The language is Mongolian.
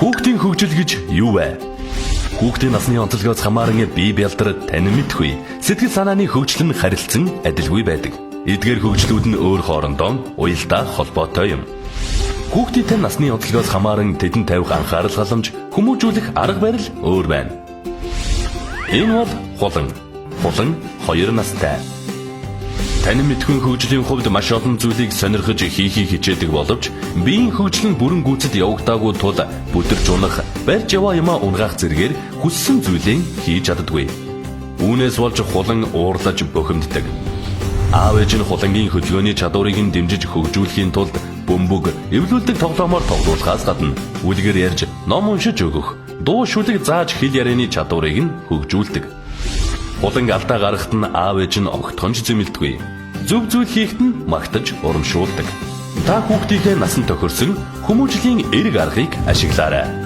Хүүхдийн хөгжил гэж юу вэ? Хүүхдийн насны онцлогоос хамааран бие бялдар танин мэдхгүй. Сэтгэл санааны хөгжил нь харилцан адилгүй байдаг. Эдгээр хөгжлүүд нь өөр хоорондоо уялдаа холбоотой юм. Хүүхдийн тань насны онцлогоос хамааран тэдэнд тавих анхаарал халамж, хүмүүжүүлэх арга барил өөр байна. Энэ бол Хулан. Хулан 2 настай. Танин мэдхүйн хөгжлийн хувьд маш олон зүйлийг сонирхож хийхийг хичээдэг боловч биеийн хөгжил нь бүрэн гүйцэд явагдаагүй тул бүдэрч унах, барьж яваа юмаа унгаах зэргээр хүссэн зүйлээ хийж чаддаггүй. Үүнээс болж Хулан уурлаж бухимддаг. Аав ээж нь Хулангийн хөдөлгөөний чадварыг нь дэмжиж хөгжүүлэхийн тулд бөмбөг, эвлүүлдэг тоглоомоор тоглуулахаас гадна үлгэр ярьж, ном уншиж өгөх, дуу шүлэг зааж хэл ярианы чадварыг нь хөгжүүлдэг. Хуланг алдаа гаргахад нь аав ээж нь огтхон ч зэмлэдэггүй. Зөв зүйл хийхэд нь магтаж урамшуулдаг. Та хүүхдийнхээ насанд тохирсон хүмүүжлийн эерэг аргыг ашиглаарай.